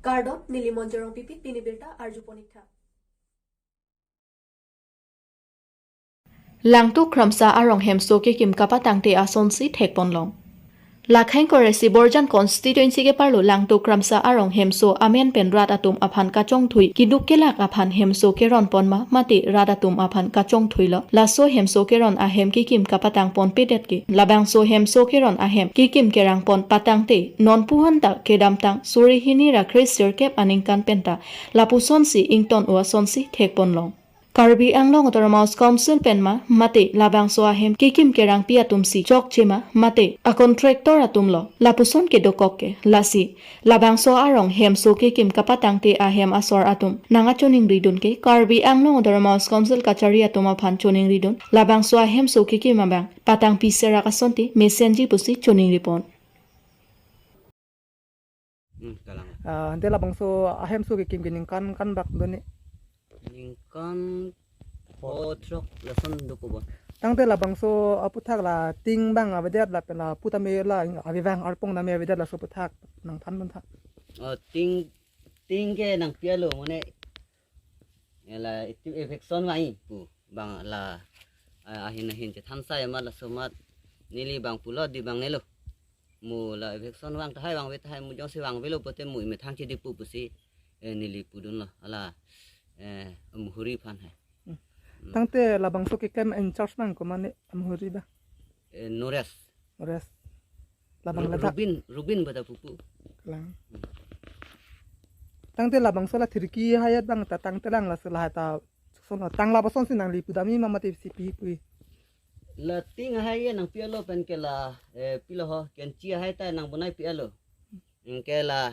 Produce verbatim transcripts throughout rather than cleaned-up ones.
Kardom, neli Monjorong Pipi, pini birta arjupon ik tha. Langtuk Kramsa arong hemso kekim kapatangte asonsi thekponlong. Lakhaing Koresi Borjan constituency keparlo Langtuk Kramsa arong hemso amen pen rat atum aphan kachongthui, keduk kelak aphan hemso keronpon ma mate rat atum aphan kachongthuilo. Laso hemso keron ahem kekim kapatangponpedet ke, labangso hemso keron ahem kekim kerangpon patangte, non pu-an ta kedamtang suri hini ra kre sirkep aningkan penta lapusonsi ington-o asonsi thekponlong. Karbi Anglong Autonomous Council pen ma mate labangso ahem kekim kerangpi atumsi chokche ma mate a contractor atumlo, lapuson kedokok ke. Lasi labangso arong hemso kekim kapatangte ahem asor atum nangkachoningridun ke Karbi Anglong Autonomous Council kachari atum aphan choningridun, labangso ahemso kekim abang patangpi serak asonte mesenji pusi choningripon. Hmm, kalang. Ah, ante labangso ahemso kekim ke ningkan kan bak do ne? Ningkan pho throk lason dokok bon. Tangte labangso aputhak la ting abang avedet lapen la pu tame la ave abang arpong tame avedet, laso aputhak nangthanpon tha. Oh, ting, ting ke nangpi-alo mane. Ela itu eviction vang-i pu abang la, ah, ahin ahin chethan sai amat laso amat neli abang pulo di abang nelo. Mo la eviction vang tahai, vangve tahai, mo jongsi vangvelo pote mo imethang chedipu pusi, eh, neli pudunlo. Ala, eh, Amhuri aphan hai. Hmm. Hmm. Tangte labangso keklem in charge abang komat ne, Amhuri abang? Eh, Nores. Nores. Labang Ru-, lata. Rubin, Rubin bata pupu. Kalang. Hmm. Tangte labangso la thirki ahai abang ta tangtelang, laso lahai ta sukson lo. Tang lapusonsi nangli pudamji ma mate si pipui? La ting ahai ke nangpi-alo pen ke la, eh, pilo ho, kenchi ahai ta nangbonaipi-alo. Anke la,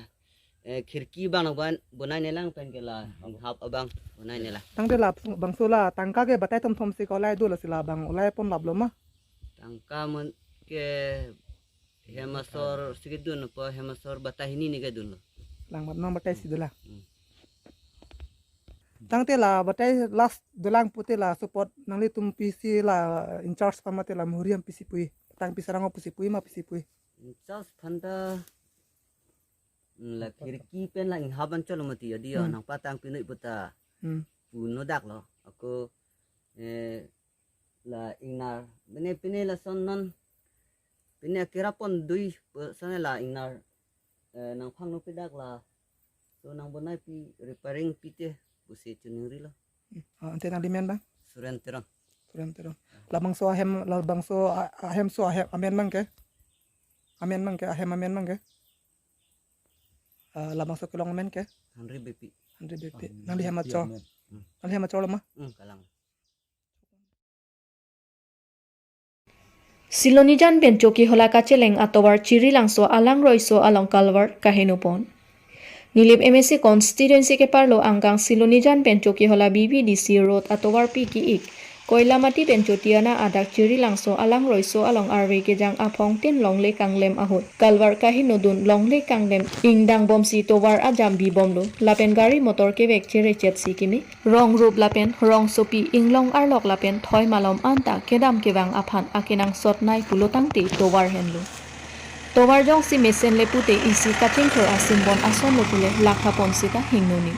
eh, khirki abang nang bon-, bonainelang pen ke la, hap abang bonainelang. Tangte labangso la tangka ke batai thomthomsi ko lai do, lasi labang ulaiponlaplo ma? Tangka amen ke hem asor si kedun po, hem asor batai hini ni kedunlo. Lang bat nang batai si dolang. Hmm. Tangte la batai last dolang pute la support nanglitum pisi la in charge aphan mate la Amhuri aphan pisi pui? Tang pisi rang-o pisi pui ma pisi pui? In charge aphan ta, mm, la khirki pen la inghap anchot lo mati adi yo, hmm, nangpatangpi noi puta. Hmm. Puno dak lo. Ako, eh, la ingnar. Pine pine lason non. Pine akira pon dui pe sana la ingnar. Eh, nangphangnopi dak la. So nangbonaipi repairing pite pusi choningrilo. Ah, ante nangli men abang? Suren Teron. Suren Teron. Labangso ahem, labangso a-, ahemso ahem amen abang ke? Amen abang ke, ahem amen abang ke? Ah, labangso kelong amen ke? Hanri Beypi. Hanri Beypi. Nangli hem achor? Amen. Hmm. Nangli hem achor lo ma? Hmm, kalang. Silonijan pen Chokihola kacheleng atovar Chirilangso Alangroiso along culvert kahenopon. Nilip M A C constituency keparlo angkang Silonijan pen Chokihola B B D C road atovarpi ki-ik Koilamati pen Chotiana adak Chirilangso Alangroiso along arve kejang aphongtin longle kanglem ahut culvert kahenodun, longle kanglem ingdangbomsi tovar ajam bibomlo lapen gari motor kevek cherechetsi keme. Rong rup lapen rong sopi inglong arlok lapen thoi malom anta kedam kevang aphan akenangsot nai pulo tangte tovar henlo. Tovar jongsi mesenle pute isi kachingthur asimbon asonlo pule lakhapon sita hingnoni.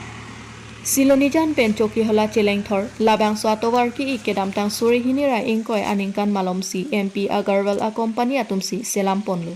Silonijan pen Chokihola chelengthor labangso atovar ki-ik kedamtang suri hini ra ingkoi aningkan malomsi M P Agarwal a company atumsi selamponlo.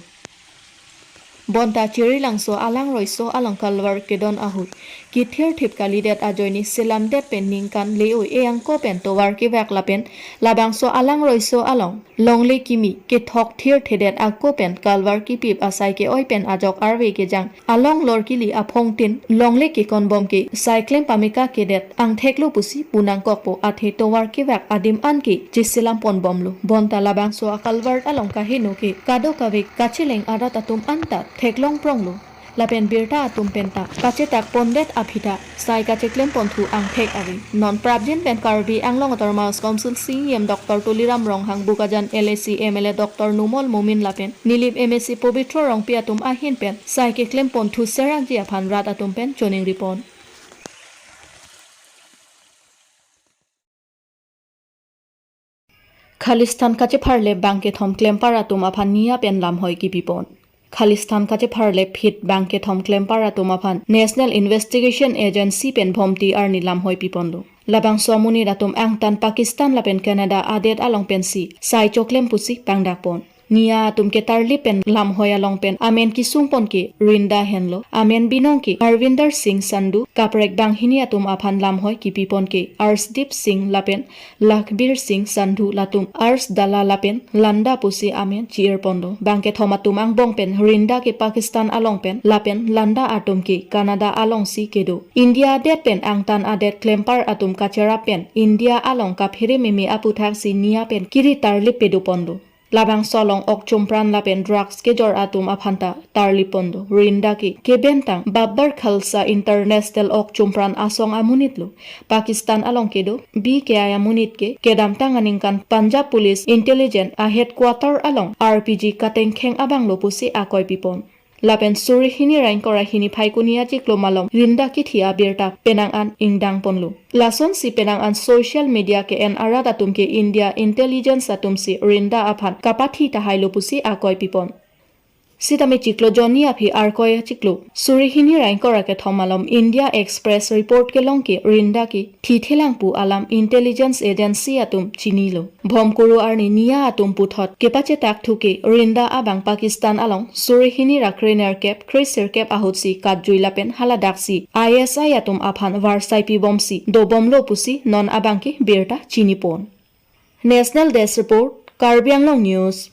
Bonta Chirilangso Alangroiso along culvert kedon ahut kethirthip kalidet ajoine selamdet pen ningkan le-o e-angko pen tovar kevak lapen labangso Alangroiso along longle kimi kethok thirthedet ako pen culvert kipip asai ke-oi pen ajok arve kejang along lor kili aphongtin longle kekonbom ke sai klem pameka kedet angtheklo pusi punangkokpo, athe tovar kevak adim anke cheselamponbomlo. Bonta labangso a-culvert along kaheno ke kadokave kacheleng arat atum anta theklongpronglo. Lapen birta atum penta pachetakpondet aphi ta sai kacheklemponthu angthek ave. Non prapjin pen Karbi Anglong Autonomous Council C E M Doctor Tuliram Ronghang, Bokajan L A C M L A Doctor Numal Momin lapen Nilip M A C Pobitro Rongpi atum ahin pen sai keklemponthu serangji aphan rat atum pen choningripon. Khalistan kachepharle bang kethom klempar atum aphan nia pen lamhoi kipipon. Khalistan kachepharle phit bangkethom klempar atum aphan National Investigation Agency pen Bhomti arni lamhoi piponlo. Labangso amonit atum angtan Pakistan lapen Canada adet along pensi sai choklem pusi pangdakpon. Nia atum ke tarlip pen lamhoi along pen amen kesungpon ke Rinda henlo. Amen binong ke Harvinder Singh Sandhu, kaprek banghini atum aphan lamhoi kepipon ke Arshdeep Singh lapen Lakhbir Singh Sandhu, latum Arsh Dalla lapen Landa pusi amen chi-irponlo. Bangkethom atum angbong pen Rinda ke Pakistan along pen lapen Landa atum ke Canada alongsi kedo. India adet pen angtan adet klempar atum kacherap pen India along kaphere meme aputhaksi nia pen kiri tarlip pedoponlo. Labangso along ok chumpran lapen drugs kejor atum aphanta tarlipponlo. Rinda ke kebentang Babar Khalsa International ok chumpran asong amonitlo. Pakistan along kedo B K I amonit ke kedamtang aningkan Punjab Police Intelligence a headquarter along R P G katengkheng abanglo pusi akoi pipon. Lapen suri hini ra ingkoi ra hini Phaikuni achiklo malom Rinda kithi abirta penang an ingdangponlo. Lasonsi penang an social media ke-en arat atum ke India intelligence atumsi Rinda aphan kapathi tahailo pusi akoi pipon. Sitame chiklo jonni aphi Arkoi achiklo suri hini ra ingkoi ra kethom malom India Express report kelong ke Rinda ke thithelang pu alam intelligence agency atum chinilo. Bhomkuru arni nia atum puthot kepachetak thu ke Rinda abang Pakistan along suri hini ra krenerkep kresirkep ahutsi katjui lapen haladaksi I S I atum aphan varsai pibomsi dobomlo pusi non abang ke birta chinipon. National Desk Report, Karbi Anglong News.